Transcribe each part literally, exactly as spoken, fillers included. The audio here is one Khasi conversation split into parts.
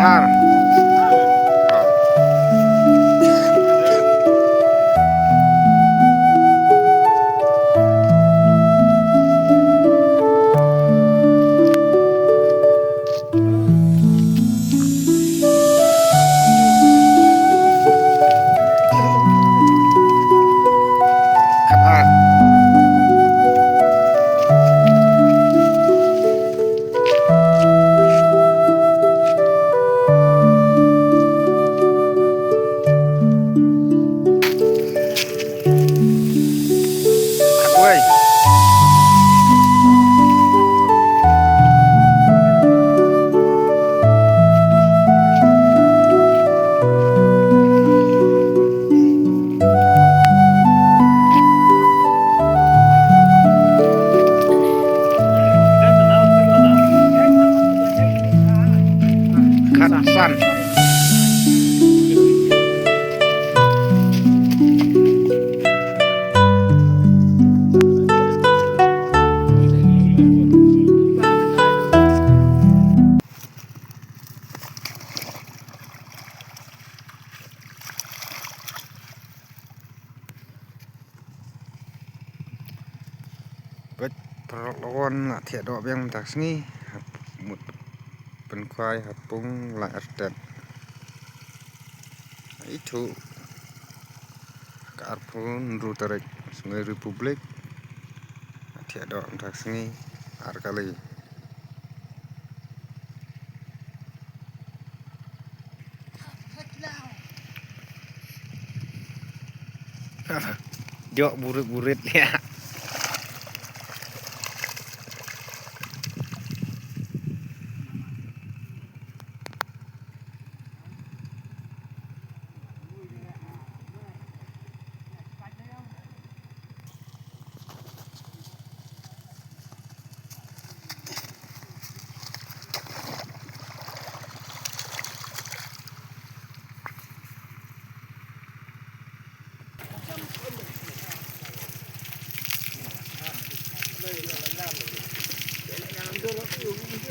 Ar. Khatsan. Peit, paralok la wan, la thiah doh biang mynta ka sngi. Hap mut pynkhwai ha pung lai artet. Ithuh ka arphew hynriew tarik, sngi Republic. La thiah doh mynta ka sngi, ar kali. Jok burit-burit ya.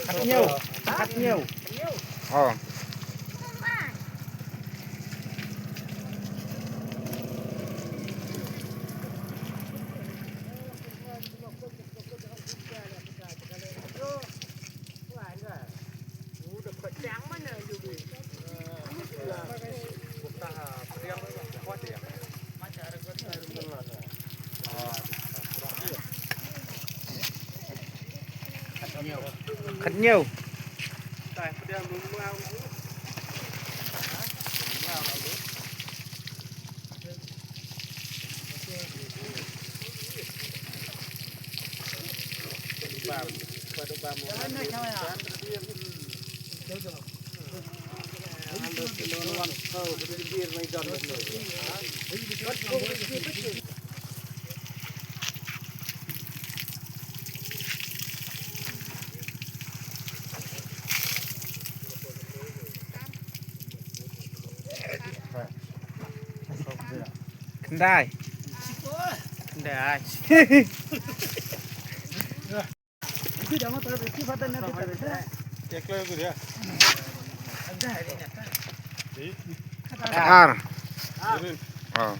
Khat hynñiew. Khat hynñiew. Oh. Khat hynñiew. Khyndai. Khyndai. Ar. Oh.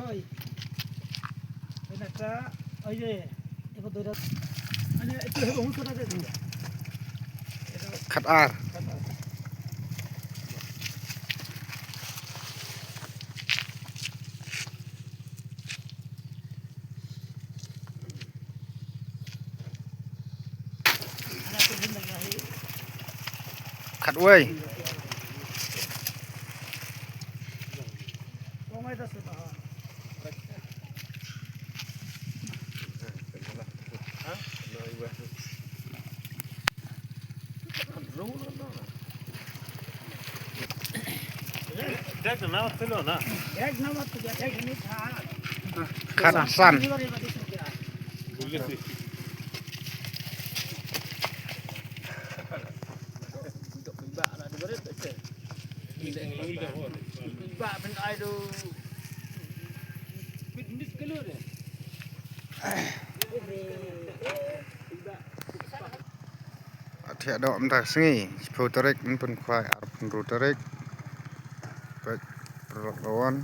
Oi. Oi, oi. Khat ar. Khat wei. Khat san. Thiah doh mynta ka sngi, shiphew tarik, pynkhwai arphew hynriew tarik. Peit, paralok la wan.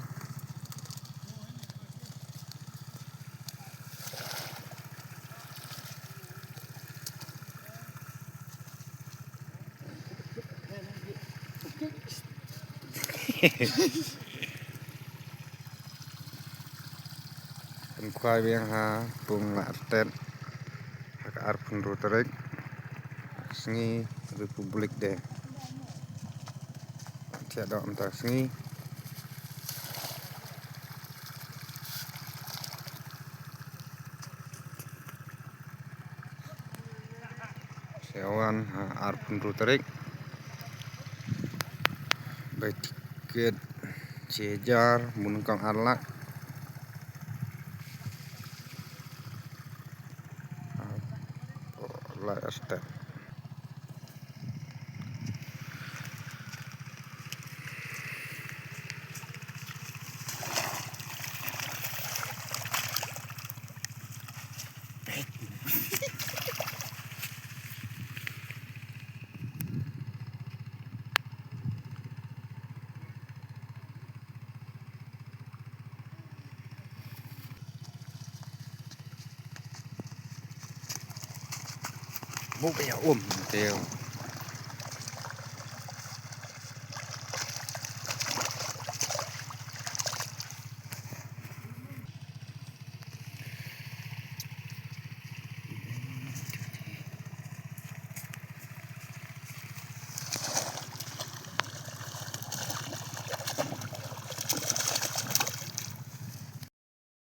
Pynkhwai biang ha Pung Lahrtet ha ka arphew hynriew tarik, sngi Republic Day. Thiah doh mynta ka sngi. Sa wan ha arphew hynriew tarik. Bai tiket shi hajar, bun kong ar lak. Lahrtet. Buk ya um teo.